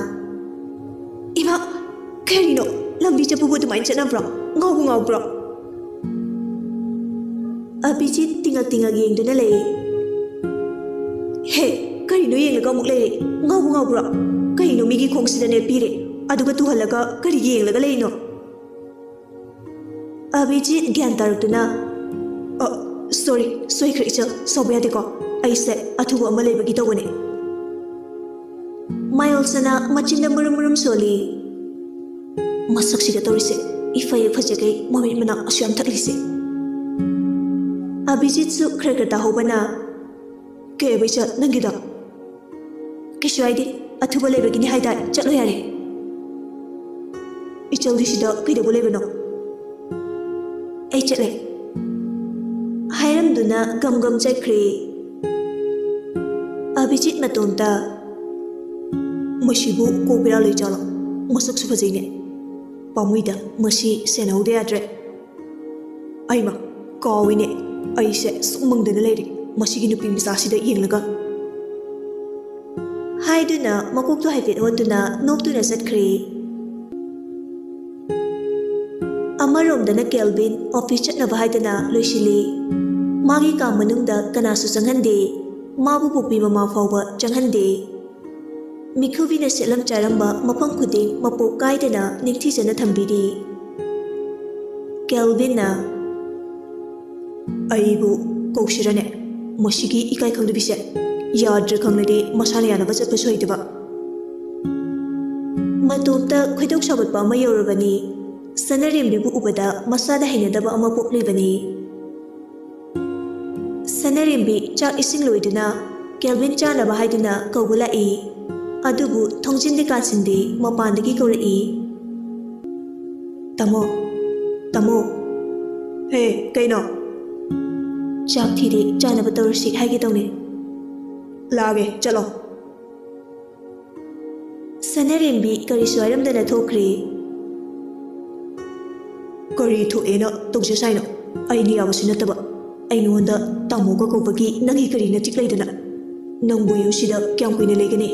"ꯏꯃꯥ, ꯀꯔꯤꯅꯣ? ꯂꯝꯕꯤ ꯆꯠꯄꯕꯨ ꯑꯗꯨꯃꯥꯏꯅ ꯆꯠꯅꯕ꯭ꯔꯣ? ꯉꯥꯎꯕꯨ ꯉꯥꯎꯕ꯭ꯔꯣ?" ꯑꯕꯤꯖꯤꯠ ꯇꯤꯉꯛ ꯇꯤꯉꯛ ꯌꯦꯡꯗꯨꯅ ꯂꯩ꯫ "ꯍꯦ, ꯀꯔꯤꯅꯣ ꯌꯦꯡꯂꯒ ꯑꯃꯨꯛ ꯂꯩꯔꯦ? ꯉꯥꯎꯕꯨ ꯉꯥꯎꯕ꯭ꯔꯣ? ꯀꯩꯅꯣ ꯃꯤꯒꯤ ꯈꯣꯡꯁꯤꯗꯅꯦ ꯄꯤꯔꯦ, ꯑꯗꯨꯒ ꯇꯨꯍꯜꯂꯒ ꯀꯔꯤꯒꯤ ꯌꯦꯡꯂꯒ ꯂꯩꯔꯤꯅꯣ?" ꯑꯕꯤꯖꯤꯠ ꯒ꯭ꯌꯥꯟ ꯇꯥꯔꯛꯇꯨꯅ, "ꯑ, ꯁꯣꯔꯤ, ꯁꯣꯏꯈ꯭ꯔꯦ ꯏꯆꯜ, ꯁꯥꯎꯕ ꯌꯥꯗꯦꯀꯣ꯫ ꯑꯩꯁꯦ ꯑꯊꯨꯕ ꯑꯃ ꯂꯩꯕꯒꯤ ꯇꯧꯕꯅꯦ꯫" ꯃꯥꯏꯜꯁꯅ ꯃꯆꯤꯟꯗ ꯃꯨꯔꯨꯝ ꯃꯨꯔꯨꯝ ꯁꯣꯜꯂꯤ꯫ "ꯃꯁꯛꯁꯤꯒ ꯇꯧꯔꯤꯁꯦ, ꯏꯐ ꯍꯦꯛ ꯐꯖꯈꯩ ꯃꯃꯤꯠ ꯃꯅꯥ ꯑꯁꯨꯛ ꯌꯥꯝ ꯊꯛꯂꯤꯁꯦ꯫" ꯑꯕꯤꯖꯤꯠꯁꯨ ꯈꯔ ꯈꯔ ꯇꯥꯍꯧꯕꯅ, "ꯀꯩ ꯍꯥꯏꯕ ꯏꯆꯜ ꯅꯪꯒꯤꯗꯣ?" "ꯀꯩꯁꯨ ꯍꯥꯏꯗꯦ, ꯑꯊꯨꯕ ꯂꯩꯕꯒꯤꯅꯤ ꯍꯥꯏꯗꯥꯏ, ꯆꯠꯂꯣ ꯌꯥꯔꯦ꯫" "ꯏꯆꯜꯗꯤ ꯁꯤꯗ ꯀꯩꯗꯧꯕ ꯂꯩꯕꯅꯣ?" "ꯑꯩ ꯆꯠꯂꯦ," ꯍꯥꯏꯔꯝꯗꯨꯅ ꯒꯝ ꯒꯝ ꯆꯠꯈ꯭ꯔꯦ꯫ ꯑꯕꯤꯖꯤꯠ ꯃꯇꯣꯝꯇ, "ꯃꯁꯤꯕꯨ ꯀꯣꯛ ꯕꯦꯔꯥ ꯂꯩ ꯖꯥꯠꯂꯣ? ꯃꯁꯛꯁꯨ ꯐꯖꯩꯅꯦ꯫ ꯄꯥꯝꯃꯨꯏꯗ, ꯃꯁꯤ ꯁꯦꯟꯅꯍꯧꯗ ꯌꯥꯗ꯭ꯔꯦ꯫ ꯑꯩꯃ, ꯀꯥꯎꯏꯅꯦ, ꯑꯩꯁꯦ ꯁꯨꯝ ꯃꯪꯗꯅ ꯂꯩꯔꯦ ꯃꯁꯤꯒꯤ ꯅꯨꯄꯤ ꯃꯆꯥꯁꯤꯗ ꯌꯦꯡꯂꯒ," ꯍꯥꯏꯗꯨꯅ ꯃꯀꯣꯛꯇꯣ ꯍꯥꯏꯐꯦꯠ ꯑꯣꯟꯗꯨꯅ ꯅꯣꯛꯇꯨꯅ ꯆꯠꯈ꯭ꯔꯦ꯫ ꯑꯃꯔꯣꯝꯗꯅ ꯀꯦꯜꯚꯤꯟ ꯑꯣꯐꯤꯁ ꯆꯠꯅꯕ ꯍꯥꯏꯗꯅ ꯂꯣꯏꯁꯤꯜꯂꯤ꯫ ꯃꯥꯒꯤ ꯀꯥ ꯃꯅꯨꯡꯗ ꯀꯅꯥꯁꯨ ꯆꯪꯍꯟꯗꯦ꯫ ꯃꯥꯕꯨ ꯄꯣꯛꯄꯤ ꯃꯃꯥ ꯐꯥꯎꯕ ꯆꯪꯍꯟꯗꯦ꯫ ꯃꯤꯈꯨꯕꯤꯅ ꯁꯦꯠꯂꯝ ꯆꯥꯔꯝꯕ ꯃꯐꯝ ꯈꯨꯗꯤꯡ ꯃꯄꯣꯛ ꯀꯥꯏꯗꯅ ꯅꯤꯡꯊꯤꯖꯅ ꯊꯝꯕꯤꯔꯤ꯫ ꯀꯦꯜꯚꯤꯟꯅ, "ꯑꯩꯕꯨ ꯀꯧꯁꯤꯔꯅꯦ? ꯃꯁꯤꯒꯤ ꯏꯀꯥꯏ ꯈꯪꯗꯕꯤꯁꯦ꯫ ꯌꯥꯗ꯭ꯔꯦ ꯈꯪꯂꯗꯤ ꯃꯁꯥꯅ ꯌꯥꯅꯕ ꯆꯠꯄꯁꯨ ꯍꯩꯇꯕ꯫" ꯃꯇꯣꯝꯇ ꯈꯣꯏꯗꯧ ꯁꯥꯎꯒꯠꯄ ꯑꯃ ꯌꯧꯔꯕꯅꯤ꯫ ꯁꯅꯔꯦꯝꯕꯤꯕꯨ ꯎꯕꯗ ꯃꯁꯥꯗ ꯍꯩꯅꯗꯕ ꯑꯃ ꯄꯣꯛꯂꯤꯕꯅꯤ꯫ ꯁꯅꯔꯦꯝꯕꯤ ꯆꯥꯛ ꯏꯁꯤꯡ ꯂꯣꯏꯗꯨꯅ ꯀꯦꯜꯚꯤꯟ ꯆꯥꯅꯕ ꯍꯥꯏꯗꯨꯅ ꯀꯧꯕ ꯂꯥꯛꯏ꯫ ꯑꯗꯨꯕꯨ ꯊꯣꯡꯖꯤꯟꯗꯤ ꯀꯥꯟꯁꯤꯟꯗꯦ, ꯃꯄꯥꯟꯗꯒꯤ ꯀꯧꯔꯛꯏ꯫ "ꯇꯥꯃꯣ, ꯇꯥꯃꯣ꯫" "ꯍꯦ, ꯀꯩꯅꯣ?" "ꯆꯥꯛ ꯊꯤꯔꯦ, ꯆꯥꯅꯕ ꯇꯧꯔꯁꯤ ꯍꯥꯏꯒꯦ ꯇꯧꯅꯦ꯫" "ꯂꯥꯛꯑꯒꯦ, ꯆꯠꯂꯣ꯫" ꯁꯅꯔꯦꯝꯕꯤ ꯀꯔꯤꯁꯨ ꯍꯥꯏꯔꯝꯗꯅ ꯊꯣꯛꯈ꯭ꯔꯦ꯫ ꯀꯔꯤ ꯊꯣꯛꯑꯦꯅ ꯇꯧꯖ ꯁꯥꯏꯅꯣ? ꯑꯩꯅ ꯌꯥꯕꯁꯨ ꯅꯠꯇꯕ꯫ ꯑꯩ ꯅꯉꯣꯟꯗ ꯇꯥꯃꯣꯒ ꯀꯧꯕꯒꯤ ꯅꯪꯒꯤ ꯀꯔꯤ ꯅꯇꯤꯛ ꯂꯩꯗꯅ? ꯅꯪꯕꯨ ꯌꯨꯝꯁꯤꯗ ꯀꯌꯥꯝ ꯀꯨꯏꯅ ꯂꯩꯒꯅꯤ?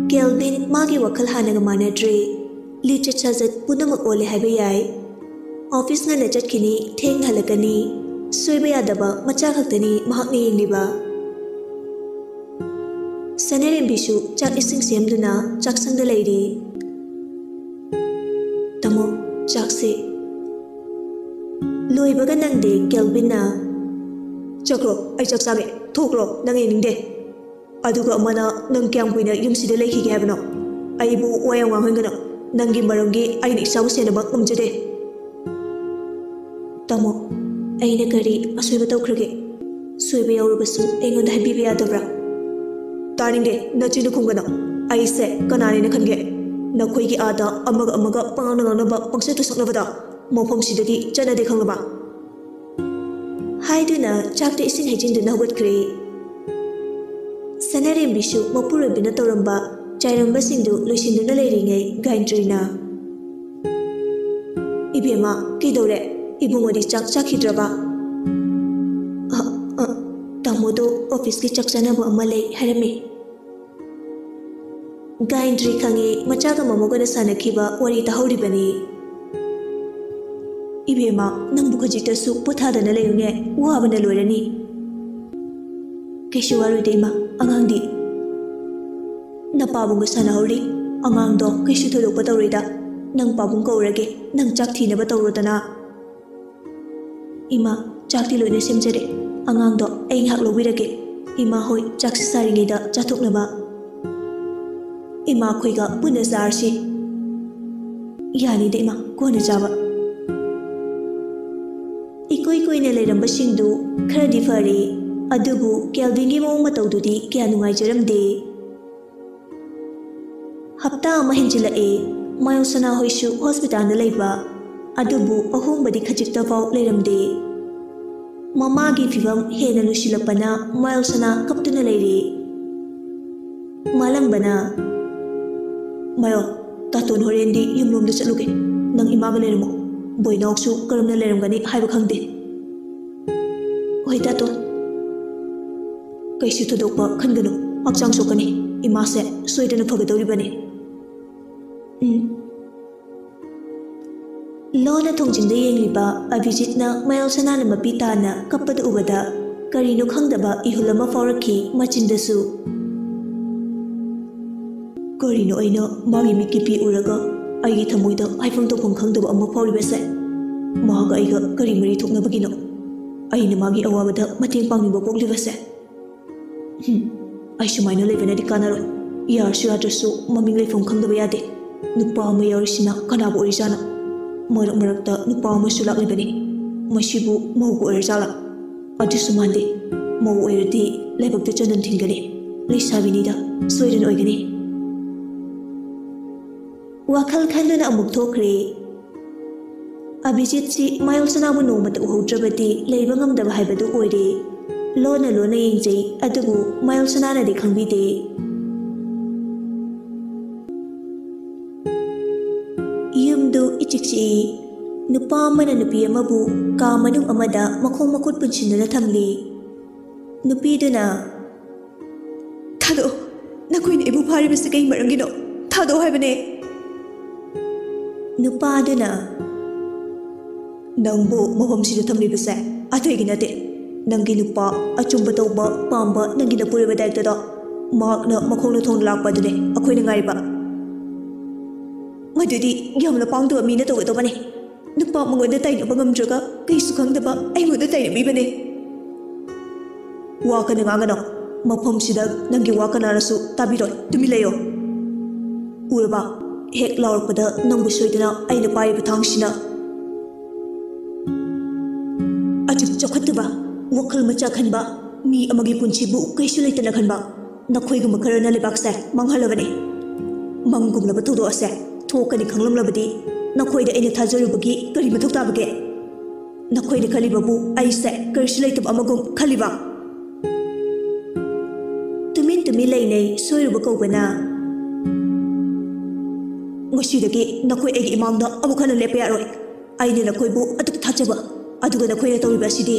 ꯀꯦꯜꯚꯤꯟ ꯃꯥꯒꯤ ꯋꯥꯈꯜ ꯍꯥꯟꯅꯒ ꯃꯥꯟꯅꯗ꯭ꯔꯦ꯫ ꯂꯤꯆꯠ ꯁꯥꯖꯠ ꯄꯨꯝꯅꯃꯛ ꯑꯣꯜꯂꯦ ꯍꯥꯏꯕ ꯌꯥꯏ꯫ ꯑꯣꯐꯤꯁ ꯉꯟꯅ ꯆꯠꯈꯤꯅꯤ, ꯊꯦꯡꯅ ꯍꯜꯂꯛꯀꯅꯤ꯫ ꯁꯣꯏꯕ ꯌꯥꯗꯕ ꯃꯆꯥ ꯈꯛꯇꯅꯤ ꯃꯍꯥꯛꯅ ꯌꯦꯡꯂꯤꯕ꯫ ꯁꯅꯥꯔꯦꯝꯕꯤꯁꯨ ꯆꯥꯛ ꯏꯁꯤꯡ ꯁꯦꯝꯗꯨꯅ ꯆꯥꯛꯁꯪꯗ ꯂꯩꯔꯤ꯫ "ꯇꯥꯃꯣ, ꯆꯥꯛꯁꯦ ꯂꯣꯏꯕꯒ ꯅꯪꯗꯦ", ꯀꯦꯜꯚꯤꯟꯅ꯫ "ꯆꯠꯈ꯭ꯔꯣ, ꯑꯩ ꯆꯥꯛ ꯆꯥꯒꯦ꯫ ꯊꯣꯛꯈ꯭ꯔꯣ, ꯅꯪ ꯌꯦꯡꯅꯤꯡꯗꯦ꯫ ꯑꯗꯨꯒ ꯑꯃꯅ ꯅꯪ ꯀꯌꯥꯝ ꯀꯨꯏꯅ ꯌꯨꯝꯁꯤꯗ ꯂꯩꯈꯤꯒꯦ ꯍꯥꯏꯕꯅꯣ? ꯑꯩꯕꯨ ꯋꯥ ꯌꯥꯝ ꯉꯥꯡꯍꯟꯒꯅꯨ꯫ ꯅꯪꯒꯤ ꯃꯔꯝꯒꯤ ꯑꯩꯅ ꯏꯆꯥꯕꯨ ꯁꯦꯟꯅꯕ ꯉꯝꯖꯗꯦ꯫" "ꯇꯥꯃꯣ, ꯑꯩꯅ ꯀꯔꯤ ꯑꯁꯣꯏꯕ ꯇꯧꯈ꯭ꯔꯒꯦ? ꯁꯣꯏꯕ ꯌꯥꯎꯔꯕꯁꯨ ꯑꯩꯉꯣꯟꯗ ꯍꯥꯏꯕꯤꯕ ꯌꯥꯗꯕ꯭ꯔꯥ?" "ꯇꯥꯅꯤꯡꯗꯦ, ꯅꯆꯤꯟꯗꯨ ꯈꯨꯝꯒꯅꯨ꯫ ꯑꯩꯁꯦ ꯀꯅꯥꯅꯦꯅ ꯈꯟꯒꯦ? ꯅꯈꯣꯏꯒꯤ ꯑꯥꯗ ꯑꯃꯒ ꯑꯃꯒ ꯄꯉꯥꯡꯅ ꯉꯥꯡꯅꯕ, ꯄꯪꯁꯛꯇ ꯁꯛꯅꯕꯗ ꯃꯐꯝꯁꯤꯗꯗꯤ ꯆꯠꯅꯗꯦ, ꯈꯪꯂꯕ?" ꯍꯥꯏꯗꯨꯅ ꯆꯥꯛꯇ ꯏꯁꯤꯡ ꯍꯩꯖꯤꯟꯗꯨꯅ ꯍꯧꯒꯠꯈ꯭ꯔꯦ꯫ ꯁꯅꯥꯔꯦꯝꯕꯤꯁꯨ ꯃꯄꯨꯔꯣꯏꯕꯅ ꯇꯧꯔꯝꯕ ꯆꯥꯏꯔꯝꯕꯁꯤꯡꯗꯨ ꯂꯣꯏꯁꯤꯟꯗꯨꯅ ꯂꯩꯔꯤꯉꯩ ꯒꯥꯌꯟꯇ꯭ꯔꯤꯅ, "ꯏꯕꯦꯝꯃ, ꯀꯩꯗꯧꯔꯦ? ꯏꯕꯨꯡꯉꯣꯗꯤ ꯆꯥꯛ ꯆꯥꯈꯤꯗ꯭ꯔꯕ?" "ꯑ, ꯑ, ꯇꯥꯃꯣꯗꯣ ꯑꯣꯐꯤꯁꯀꯤ ꯆꯥꯛ ꯆꯥꯅꯕ ꯑꯃ ꯂꯩ ꯍꯥꯏꯔꯝꯃꯤ꯫" ꯒꯥꯌꯟꯇ꯭ꯔꯤ ꯈꯪꯉꯤ, ꯃꯆꯥꯒ ꯃꯃꯧꯒꯅ ꯁꯥꯟꯅꯈꯤꯕ ꯋꯥꯔꯤ ꯇꯥꯍꯧꯔꯤꯕꯅꯤ꯫ "ꯏꯕꯦꯝꯃ, ꯅꯪꯕꯨ ꯈꯖꯤꯛꯇꯁꯨ ꯄꯣꯊꯥꯗꯅ ꯂꯩꯌꯨꯅꯦ, ꯋꯥꯕꯅ ꯂꯣꯏꯔꯅꯤ꯫" "ꯀꯩꯁꯨ ꯋꯥꯔꯨꯗꯦ ꯏꯃꯥ, ꯑꯉꯥꯡꯗꯤ?" "ꯅꯄꯥꯕꯨꯡꯒ ꯁꯥꯟꯅꯍꯧꯔꯤ꯫ ꯑꯉꯥꯡꯗꯣ ꯀꯩꯁꯨ ꯊꯣꯏꯗꯣꯛꯄ ꯇꯧꯔꯣꯏꯗ꯫ ꯅꯪ ꯄꯥꯕꯨꯡ ꯀꯧꯔꯒꯦ, ꯅꯪ ꯆꯥꯛ ꯊꯤꯅꯕ ꯇꯧꯔꯣꯗꯅ꯫" "ꯏꯃꯥ, ꯆꯥꯛꯇꯤ ꯂꯣꯏꯅ ꯁꯦꯝꯖꯔꯦ꯫ ꯑꯉꯥꯡꯗꯣ ꯑꯩ ꯉꯥꯏꯍꯥꯛ ꯂꯧꯕꯤꯔꯒꯦ꯫ ꯏꯃꯥ ꯍꯣꯏ ꯆꯥꯛ ꯁꯥꯔꯤꯉꯩꯗ ꯆꯥꯊꯣꯛꯅꯕ꯫ ꯏꯃꯥꯈꯣꯏꯒ ꯄꯨꯟꯅ ꯆꯥꯔꯁꯤ꯫" "ꯌꯥꯅꯤꯗ ꯏꯃꯥ, ꯀꯣꯟꯅ ꯆꯥꯕ꯫" ꯏꯀꯨꯏ ꯀꯨꯏꯅ ꯂꯩꯔꯝꯕꯁꯤꯡꯗꯨ ꯈꯔꯗꯤ ꯐꯔꯦ, ꯑꯗꯨꯕꯨ ꯀꯦꯜꯚꯤꯟꯒꯤ ꯃꯑꯣꯡ ꯃꯇꯧꯗꯨꯗꯤ ꯀꯌꯥ ꯅꯨꯡꯉꯥꯏꯖꯔꯝꯗꯦ꯫ ꯍꯞꯇꯥ ꯑꯃ ꯍꯦꯟꯖꯤꯜꯂꯛꯑꯦ꯫ ꯃꯥꯌꯣꯡꯁꯅꯥ ꯍꯣꯏꯁꯨ ꯍꯣꯁꯄꯤꯇꯥꯜꯗ ꯂꯩꯕ, ꯑꯗꯨꯕꯨ ꯑꯍꯣꯡꯕꯗꯤ ꯈꯖꯤꯛꯇꯐꯥꯎ ꯂꯩꯔꯝꯗꯦ꯫ ꯃꯃꯥꯒꯤ ꯐꯤꯚꯝ ꯍꯦꯟꯅ ꯂꯨꯁꯤꯜꯂꯛꯄꯅ ꯃꯥꯌꯣꯡꯁꯅꯥ ꯀꯞꯇꯨꯅ ꯂꯩꯔꯦ꯫ ꯃꯥꯂꯪꯕꯅ, "ꯃꯥꯌꯣ, ꯇꯥꯇꯣꯟ, ꯍꯣꯔꯦꯟꯗꯤ ꯌꯨꯝꯂꯣꯝꯗ ꯆꯠꯂꯨꯒꯦ꯫ ꯅꯪ ꯏꯃꯥꯒ ꯂꯩꯔꯝꯃꯣ꯫ ꯕꯣꯏꯅꯥꯎꯁꯨ ꯀꯔꯝꯅ ꯂꯩꯔꯝꯒꯅꯤ ꯍꯥꯏꯕ ꯈꯪꯗꯦ꯫ ꯍꯣꯏ, ꯇꯥꯇꯣꯟ꯫ ꯀꯩꯁꯨ ꯊꯣꯏꯗꯣꯛꯄ ꯈꯟꯒꯅꯨ꯫ ꯍꯛꯆꯥꯡ ꯁꯣꯛꯀꯅꯤ꯫ ꯏꯃꯥꯁꯦ ꯁꯣꯏꯗꯅ ꯐꯒꯗꯧꯔꯤꯕꯅꯤ꯫ ꯎꯝ꯫ ꯂꯣꯟꯅ ꯊꯣꯡꯖꯤꯟꯗ ꯌꯦꯡꯂꯤꯕ ꯑꯚꯤꯖꯤꯠꯅ ꯃꯌꯥꯎ ꯁꯅꯥꯅ ꯃꯄꯤ ꯇꯥꯅ ꯀꯞꯄꯗ ꯎꯕꯗ ꯀꯔꯤꯅꯣ ꯈꯪꯗꯕ ꯏꯍꯨꯜ ꯑꯃ ꯐꯥꯎꯔꯛꯈꯤ ꯃꯆꯤꯟꯗꯁꯨ꯫ ꯀꯔꯤꯅꯣ ꯑꯩꯅ ꯃꯥꯒꯤ ꯃꯤꯠꯀꯤ ꯄꯤ ꯎꯔꯒ ꯑꯩꯒꯤ ꯊꯃꯣꯏꯗ ꯍꯥꯏꯐꯝ ꯇꯧꯐꯝ ꯈꯪꯗꯕ ꯑꯃ ꯐꯥꯎꯔꯤꯕꯁꯦ? ꯃꯍꯥꯛꯀ ꯑꯩꯒ ꯀꯔꯤ ꯃꯔꯤ ꯊꯣꯛꯅꯕꯒꯤꯅꯣ? ꯑꯩꯅ ꯃꯥꯒꯤ ꯑꯋꯥꯕꯗ ꯃꯇꯦꯡ ꯄꯥꯡꯅꯤꯡꯕ ꯄꯣꯛꯂꯤꯕꯁꯦ? ꯍꯨꯝ, ꯑꯩ ꯁꯨꯃꯥꯏꯅ ꯂꯩꯕꯅꯗꯤ ꯀꯥꯟꯅꯔꯣꯏ꯫ ꯌꯥꯔꯁꯨ ꯌꯥꯗ꯭ꯔꯁꯨ ꯃꯃꯤꯡ ꯂꯩꯐꯝ ꯈꯪꯗꯕ ꯌꯥꯗꯦ꯫ ꯅꯨꯄꯥ ꯑꯃ ꯌꯥꯎꯔꯤꯁꯤꯅ ꯀꯅꯥꯕꯨ ꯑꯣꯏꯔꯤꯖꯥꯠꯅꯣ? ꯃꯔꯛ ꯃꯔꯛꯇ ꯅꯨꯄꯥ ꯑꯃꯁꯨ ꯂꯥꯛꯂꯤꯕꯅꯤ꯫ ꯃꯁꯤꯕꯨ ꯃꯧꯒ ꯑꯣꯏꯔꯖꯥꯠꯂꯥ? ꯑꯗꯨꯁꯨ ꯃꯥꯟꯗꯦ꯫ ꯃꯧ ꯑꯣꯏꯔꯗꯤ ꯂꯥꯏꯕꯛꯇ ꯆꯟꯗꯣꯟ ꯊꯤꯟꯒꯅꯤ꯫ ꯂꯩꯁꯥꯕꯤꯅꯤꯗ, ꯁꯣꯏꯗꯅ ꯑꯣꯏꯒꯅꯤ꯫ ꯋꯥꯈꯜ ꯈꯟꯗꯨꯅ ꯑꯃꯨꯛ ꯊꯣꯛꯈ꯭ꯔꯦ꯫ ꯑꯚꯤꯖꯤꯠꯁꯤ ꯃꯌꯥꯎ ꯁꯅꯥꯕꯨ ꯅꯣꯡꯃꯇ ꯎꯍꯧꯗ꯭ꯔꯕꯗꯤ ꯂꯩꯕ ꯉꯝꯗꯕ ꯍꯥꯏꯕꯗꯨ ꯑꯣꯏꯔꯦ꯫ ꯂꯣꯟꯅ ꯂꯣꯟꯅ ꯌꯦꯡꯖꯩ, ꯑꯗꯨꯕꯨ ꯃꯌꯥꯎ ꯁꯅꯥꯅꯗꯤ ꯈꯪꯕꯤꯗꯦ꯫ ꯌꯨꯝꯗꯨ ꯏꯆꯤꯛ ꯆꯤꯛꯏ꯫ ꯅꯨꯄꯥ ꯑꯃꯅ ꯅꯨꯄꯤ ꯑꯃꯕꯨ ꯀꯥ ꯃꯅꯨꯡ ꯑꯃꯗ ꯃꯈꯣꯡ ꯃꯈꯨꯠ ꯄꯨꯟꯁꯤꯟꯗꯨꯅ ꯊꯝꯂꯤ꯫ ꯅꯨꯄꯤꯗꯨꯅ, "ꯊꯥꯗꯣꯛꯑꯣ꯫ ꯅꯈꯣꯏꯅ ꯑꯩꯕꯨ ꯐꯥꯔꯤꯕꯁꯤ ꯀꯩ ꯃꯔꯝꯒꯤꯅꯣ? ꯊꯥꯗꯣꯛꯑꯣ ꯍꯥꯏꯕꯅꯦ꯫" ꯅꯨꯄꯥꯗꯨꯅ, "ꯅꯪꯕꯨ ꯃꯐꯝꯁꯤꯗ ꯊꯝꯂꯤꯕꯁꯦ ꯑꯇꯩꯒꯤ ꯅꯠꯇꯦ꯫ ꯅꯪꯒꯤ ꯅꯨꯄꯥ ꯑꯆꯨꯝꯕ ꯇꯧꯕ ꯄꯥꯝꯕ ꯅꯪꯒꯤ ꯅꯄꯨꯔꯣꯏꯕ director ꯗꯣ, ꯃꯍꯥꯛꯅ ꯃꯈꯣꯡꯅ ꯊꯣꯡꯅ ꯂꯥꯛꯄ ꯑꯗꯨꯅꯦ ꯑꯩꯈꯣꯏꯅ ꯉꯥꯏꯔꯤꯕ꯫ ꯃꯗꯨꯗꯤ ꯌꯥꯝꯅ ꯄꯥꯡꯗꯕ ꯃꯤꯅ ꯇꯧꯒꯗꯧꯕꯅꯦ꯫ ꯅꯨꯄꯥ ꯃꯉꯣꯟꯗ ꯇꯥꯏꯅꯕ ꯉꯝꯗ꯭ꯔꯒ ꯀꯩꯁꯨ ꯈꯪꯗꯕ ꯑꯩꯉꯣꯟꯗ ꯇꯥꯏꯅꯕꯤꯕꯅꯦ꯫" "ꯋꯥ ꯀꯟꯅ ꯉꯥꯡꯒꯅꯨ꯫ ꯃꯐꯝꯁꯤꯗ ꯅꯪꯒꯤ ꯋꯥ ꯀꯅꯥꯅꯁꯨ ꯇꯥꯕꯤꯔꯣꯏ꯫ ꯇꯨꯃꯤꯟ ꯂꯩꯌꯣ꯫ ꯎꯔꯕ? ꯍꯦꯛ ꯂꯥꯎꯔꯛꯄꯗ ꯅꯪꯕꯨ ꯁꯣꯏꯗꯅ ꯑꯩꯅ ꯄꯥꯏꯔꯤꯕ ꯊꯥꯡꯁꯤꯅ꯫" ꯑꯗꯨꯛ ꯆꯥꯎꯈꯠꯇꯕ, ꯋꯥꯈꯜ ꯃꯆꯥ ꯈꯟꯕ ꯃꯤ ꯑꯃꯒꯤ ꯄꯨꯟꯁꯤꯕꯨ ꯀꯩꯁꯨ ꯂꯩꯇꯅ ꯈꯟꯕ ꯅꯈꯣꯏꯒꯨꯝꯕ ꯈꯔꯅ ꯂꯩꯕꯥꯛꯁꯦ ꯃꯥꯡꯍꯜꯂꯕꯅꯤ꯫ ꯃꯪꯒꯨꯝꯂꯕ ꯊꯧꯗꯣꯛ ꯑꯁꯦ ꯊꯣꯛꯀꯅꯤ ꯈꯪꯂꯝꯂꯕꯗꯤ ꯅꯈꯣꯏꯗ ꯑꯩꯅ ꯊꯥꯖꯔꯨꯕꯒꯤ ꯀꯔꯤ ꯃꯊꯧ ꯇꯥꯕꯒꯦ? ꯅꯈꯣꯏꯅ ꯈꯜꯂꯤꯕꯕꯨ ꯑꯩꯁꯦ ꯀꯔꯤꯁꯨ ꯂꯩꯇꯕ ꯑꯃꯒꯨꯝ ꯈꯜꯂꯤꯕ? ꯇꯨꯃꯤꯟ ꯇꯨꯃꯤꯟ ꯂꯩꯅꯩ ꯁꯣꯏꯔꯨꯕ ꯀꯧꯕꯅ꯫ ꯁꯤꯗꯒꯤ ꯅꯈꯣꯏ ꯑꯩꯒꯤ ꯏꯃꯥꯡꯗ ꯑꯃꯨꯛ ꯍꯟꯅ ꯂꯦꯞꯄ ꯌꯥꯔꯣꯏ꯫ ꯑꯩꯅ ꯅꯈꯣꯏꯕꯨ ꯑꯗꯨꯛ ꯊꯥꯖꯕ, ꯑꯗꯨꯒ ꯅꯈꯣꯏꯅ ꯇꯧꯔꯤꯕ ꯑꯁꯤꯗꯤ꯫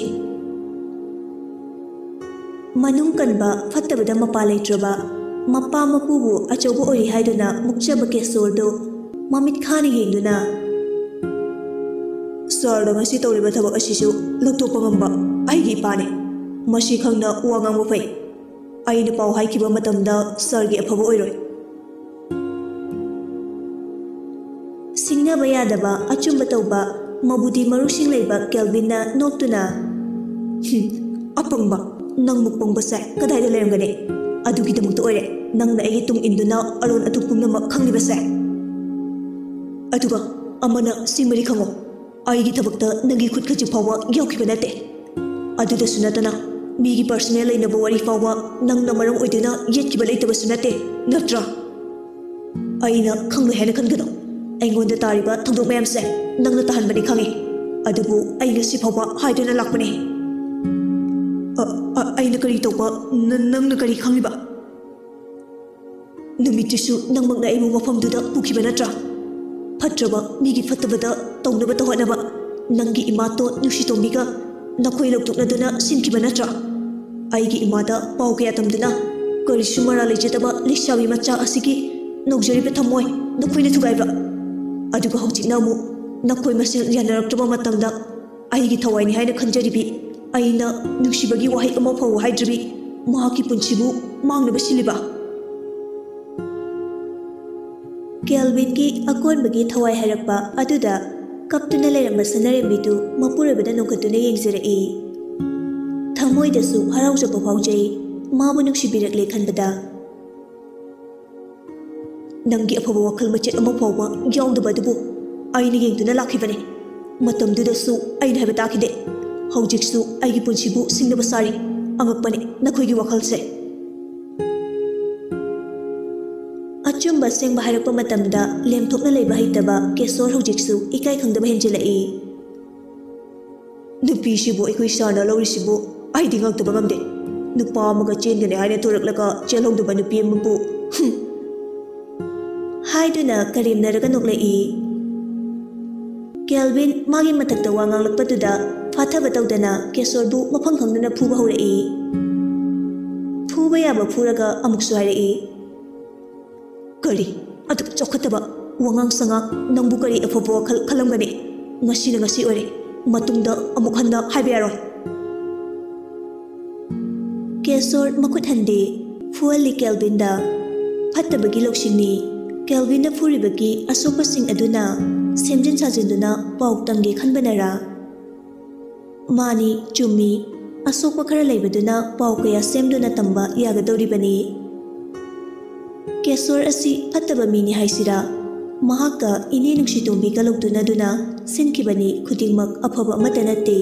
ꯃꯅꯨꯡ ꯀꯟꯕ ꯐꯠꯇꯕꯗ ꯃꯄꯥ ꯂꯩꯇ꯭ꯔꯕ ꯃꯄꯥ ꯃꯄꯨꯕꯨ ꯑꯆꯧꯕ ꯑꯣꯏꯔꯤ ꯍꯥꯏꯗꯨꯅ ꯃꯨꯛꯆꯕ ꯀꯦꯁꯣꯔꯗꯨ ꯃꯃꯤꯠ ꯈꯥꯅ ꯌꯦꯡꯗꯨꯅ, "ꯁꯥꯔꯅ ꯉꯁꯤ ꯇꯧꯔꯤꯕ ꯊꯕꯛ ꯑꯁꯤꯁꯨ ꯂꯧꯊꯣꯛꯄ ꯉꯝꯕ ꯑꯩꯒꯤ ꯏꯄꯥꯅꯤ꯫ ꯃꯁꯤ ꯈꯪꯅ ꯋꯥ ꯉꯥꯡꯕ ꯐꯩ꯫ ꯑꯩꯅ ꯄꯥꯎ ꯍꯥꯏꯈꯤꯕ ꯃꯇꯝꯗ ꯁꯥꯔꯒꯤ ꯑꯐꯕ ꯑꯣꯏꯔꯣꯏ꯫" ꯁꯤꯡꯅꯕ ꯌꯥꯗꯕ ꯑꯆꯨꯝꯕ ꯇꯧꯕ ꯃꯕꯨꯗꯤ ꯃꯔꯨꯁꯤꯡ ꯂꯩꯕ ꯀꯦꯜꯚꯤꯟꯅ ꯅꯣꯛꯇꯨꯅ, "ꯍꯨꯝ, ꯑꯄꯪꯕ, ꯅꯪꯃꯨꯛ ꯄꯪꯕꯁꯦ ꯀꯗꯥꯏꯗ ꯂꯩꯔꯝꯒꯅꯤ? ꯑꯗꯨꯒꯤꯗꯃꯛꯇ ꯑꯣꯏꯔꯦ ꯅꯪꯅ ꯑꯩꯒꯤ ꯇꯨꯡ ꯏꯟꯗꯨꯅ ꯑꯔꯣꯟ ꯑꯊꯨꯞ ꯄꯨꯝꯅꯃꯛ ꯈꯪꯂꯤꯕꯁꯦ꯫ ꯑꯗꯨꯒ ꯑꯃꯅ ꯁꯤ ꯃꯔꯤ ꯈꯪꯉꯣ, ꯑꯩꯒꯤ ꯊꯕꯛꯇ ꯅꯪꯒꯤ ꯈꯨꯠ ꯈꯖꯤꯛ ꯐꯥꯎꯕ ꯌꯥꯎꯈꯤꯕ ꯅꯠꯇꯦ꯫ ꯑꯗꯨꯗꯁꯨ ꯅꯠꯇꯅ ꯃꯤꯒꯤ ꯄꯔꯁꯅꯦꯜ ꯂꯩꯅꯕ ꯋꯥꯔꯤ ꯐꯥꯎꯕ ꯅꯪꯅ ꯃꯔꯝ ꯑꯣꯏꯗꯨꯅ ꯌꯦꯠꯈꯤꯕ ꯂꯩꯇꯕꯁꯨ ꯅꯠꯇꯦ, ꯅꯠꯇ꯭ꯔꯥ? ꯑꯩꯅ ꯈꯪꯂꯣꯏ ꯍꯥꯏꯅ ꯈꯟꯒꯅꯨ꯫ ꯑꯩꯉꯣꯟꯗ ꯇꯥꯔꯤꯕ ꯊꯧꯗꯣꯛ ꯃꯌꯥꯝꯁꯦ ꯅꯪꯅ ꯇꯥꯍꯟꯕꯅꯤ ꯈꯪꯉꯤ꯫ ꯑꯗꯨꯕꯨ ꯑꯩ ꯉꯁꯤ ꯐꯥꯎꯕ ꯍꯥꯏꯗꯨꯅ ꯂꯥꯛꯄꯅꯤ꯫" "ꯑ, ꯑ, ꯑꯩꯅ ꯀꯔꯤ ꯇꯧꯕ? ꯅ-, ꯅꯪꯅ ꯀꯔꯤ ꯈꯪꯂꯤꯕ? ꯅꯨꯃꯤꯠꯇꯨꯁꯨ ꯅꯪꯃꯛꯅ ꯑꯩꯕꯨ ꯃꯐꯝꯗꯨꯗ ꯄꯨꯈꯤꯕ ꯅꯠꯇ꯭ꯔꯥ? ꯐꯠꯇ꯭ꯔꯕ ꯃꯤꯒꯤ ꯐꯠꯇꯕꯗ ꯇꯧꯅꯕ ꯇꯧꯍꯠꯅꯕ ꯅꯪꯒꯤ ꯏꯃꯥꯇꯣꯟ ꯅꯨꯡꯁꯤꯇꯣꯝꯕꯤꯒ ꯅꯈꯣꯏ ꯂꯧꯊꯣꯛꯅꯗꯨꯅ ꯁꯤꯟꯈꯤꯕ ꯅꯠꯇ꯭ꯔꯥ? ꯑꯩꯒꯤ ꯏꯃꯥꯗ ꯄꯥꯎ ꯀꯌꯥ ꯇꯝꯗꯨꯅ ꯀꯔꯤꯁꯨ ꯃꯔꯥꯜ ꯂꯩꯖꯗꯕ ꯂꯩꯁꯥꯕꯤ ꯃꯆꯥ ꯑꯁꯤꯒꯤ ꯅꯧꯖꯔꯤꯕ ꯊꯝꯃꯣꯏ ꯅꯈꯣꯏꯅ ꯊꯨꯒꯥꯏꯕ꯫ ꯑꯗꯨꯒ ꯍꯧꯖꯤꯛꯅ ꯑꯃꯨꯛ ꯅꯈꯣꯏ ꯃꯁꯦꯜ ꯌꯥꯅꯔꯛꯇ꯭ꯔꯕ ꯃꯇꯝꯗ ꯑꯩꯒꯤ ꯊꯋꯥꯏꯅꯤ ꯍꯥꯏꯅ ꯈꯟꯖꯔꯤꯕꯤ ꯑꯩꯅ ꯅꯨꯡꯁꯤꯕꯒꯤ ꯋꯥꯍꯩ ꯑꯃ ꯐꯥꯎꯕ ꯍꯥꯏꯗ꯭ꯔꯤꯕꯤ ꯃꯍꯥꯛꯀꯤ ꯄꯨꯟꯁꯤꯕꯨ ꯃꯥꯡꯅꯕ ꯁꯤꯜꯂꯤꯕ?" ꯀꯦꯜꯚꯤꯟꯒꯤ ꯑꯀꯣꯟꯕꯒꯤ ꯊꯋꯥꯏ ꯍꯥꯏꯔꯛꯄ ꯑꯗꯨꯗ ꯀꯞꯇꯨꯅ ꯂꯩꯔꯝꯕ ꯁꯅꯥꯔꯦꯝꯕꯤꯗꯨ ꯃꯄꯨꯔꯣꯏꯕꯗ ꯅꯣꯛꯈꯠꯇꯨꯅ ꯌꯦꯡꯖꯔꯛꯏ꯫ ꯊꯃꯣꯏꯗꯁꯨ ꯍꯔꯥꯎꯖꯕ ꯐꯥꯎꯖꯩ, ꯃꯥꯕꯨ ꯅꯨꯡꯁꯤꯕꯤꯔꯛꯂꯦ ꯈꯟꯕꯗ꯫ "ꯅꯪꯒꯤ ꯑꯐꯕ ꯋꯥꯈꯜ ꯃꯆꯦꯠ ꯑꯃ ꯐꯥꯎꯕ ꯌꯥꯎꯗꯕ ꯑꯗꯨꯕꯨ ꯑꯩꯅ ꯌꯦꯡꯗꯨꯅ ꯂꯥꯛꯈꯤꯕꯅꯤ꯫ ꯃꯇꯝꯗꯨꯗꯁꯨ ꯑꯩꯅ ꯍꯥꯏꯕ ꯇꯥꯈꯤꯗꯦ꯫ ꯍꯧꯖꯤꯛꯁꯨ ꯑꯩꯒꯤ ꯄꯨꯟꯁꯤꯕꯨ ꯁꯤꯡꯅꯕ ꯁꯥꯔꯤ꯫ ꯑꯉꯛꯄꯅꯤ ꯅꯈꯣꯏꯒꯤ ꯋꯥꯈꯜꯁꯦ꯫" ꯑꯆꯨꯝꯕ ꯑꯁꯦꯡꯕ ꯍꯥꯏꯔꯛꯄ ꯃꯇꯝꯗ ꯂꯦꯝꯊꯣꯛꯅ ꯂꯩꯕ ꯍꯩꯇꯕ ꯀꯦꯁꯣꯔ ꯍꯧꯖꯤꯛꯁꯨ ꯏꯀꯥꯏ ꯈꯪꯗꯕ ꯍꯦꯟꯖꯤꯜꯂꯛꯏ꯫ "ꯅꯨꯄꯤꯁꯤꯕꯨ ꯑꯩꯈꯣꯏ ꯁꯥꯔꯅ ꯂꯧꯔꯤꯁꯤꯕꯨ ꯑꯩꯗꯤ ꯉꯛꯇꯕ ꯉꯝꯗꯦ꯫ ꯅꯨꯄꯥ ꯑꯃꯒ ꯆꯦꯟꯒꯅꯤ ꯍꯥꯏꯅ ꯊꯣꯔꯛꯂꯒ ꯆꯦꯜꯍꯧꯗꯕ ꯅꯨꯄꯤ ꯑꯃꯕꯨ, ꯍꯨꯝ!" ꯍꯥꯏꯗꯨꯅ ꯀꯔꯦꯝꯅꯔꯒ ꯅꯣꯛꯂꯛꯏ꯫ ꯀꯦꯜꯚꯤꯟ ꯃꯥꯒꯤ ꯃꯊꯛꯇ ꯋꯥ ꯉꯥꯡꯂꯛꯄꯗꯨꯗ ꯐꯥꯊꯕ ꯇꯧꯗꯅ ꯀꯦꯁꯣꯔꯕꯨ ꯃꯐꯝ ꯈꯪꯗꯅ ꯐꯨꯕ ꯍꯧꯔꯛꯏ꯫ ꯐꯨꯕ ꯌꯥꯕ ꯐꯨꯔꯒ ꯑꯃꯨꯛꯁꯨ ꯍꯥꯏꯔꯛꯏ, "ꯀꯔꯤ ꯑꯗꯨꯛ ꯆꯥꯎꯈꯠꯇꯕ ꯋꯥꯉꯥꯡ ꯁꯉꯥꯡ? ꯅꯪꯕꯨ ꯀꯔꯤ ꯑꯐꯕ ꯋꯥꯈꯜ ꯈꯜꯂꯝꯒꯅꯤ? ꯉꯁꯤꯅ ꯉꯁꯤ ꯑꯣꯏꯔꯦ, ꯃꯇꯨꯡꯗ ꯑꯃꯨꯛ ꯍꯟꯅ ꯍꯥꯏꯕ ꯌꯥꯔꯣꯏ꯫" ꯀꯦꯁꯣꯔ ꯃꯈꯨꯠ ꯍꯟꯗꯦ, ꯐꯨꯍꯜꯂꯤ ꯀꯦꯜꯚꯤꯟꯗ꯫ ꯐꯠꯇꯕꯒꯤ ꯂꯧꯁꯤꯡꯅꯤ꯫ ꯀꯦꯜꯚꯤꯟꯅ ꯐꯨꯔꯤꯕꯒꯤ ꯑꯁꯣꯛꯄꯁꯤꯡ ꯑꯗꯨꯅ ꯁꯦꯝꯖꯤꯟ ꯁꯥꯖꯤꯟꯗꯨꯅ ꯄꯥꯎ ꯇꯝꯒꯦ ꯈꯟꯕꯅꯔꯥ? ꯃꯥꯅꯤ, ꯆꯨꯝꯃꯤ꯫ ꯑꯁꯣꯛꯄ ꯈꯔ ꯂꯩꯕꯗꯨꯅ ꯄꯥꯎ ꯀꯌꯥ ꯁꯦꯝꯗꯨꯅ ꯇꯝꯕ ꯌꯥꯒꯗꯧꯔꯤꯕꯅꯤ꯫ ꯀꯦꯁꯣꯔ ꯑꯁꯤ ꯐꯠꯇꯕ ꯃꯤꯅꯤ ꯍꯥꯏꯁꯤꯔꯥ? ꯃꯍꯥꯛꯀ ꯏꯅꯦ ꯅꯨꯡꯁꯤꯇꯣꯝꯕꯤꯒ ꯂꯧꯇꯨꯅꯗꯨꯅ ꯁꯤꯟꯈꯤꯕꯅꯤ ꯈꯨꯗꯤꯡꯃꯛ ꯑꯐꯕ ꯑꯃꯠꯇ ꯅꯠꯇꯦ꯫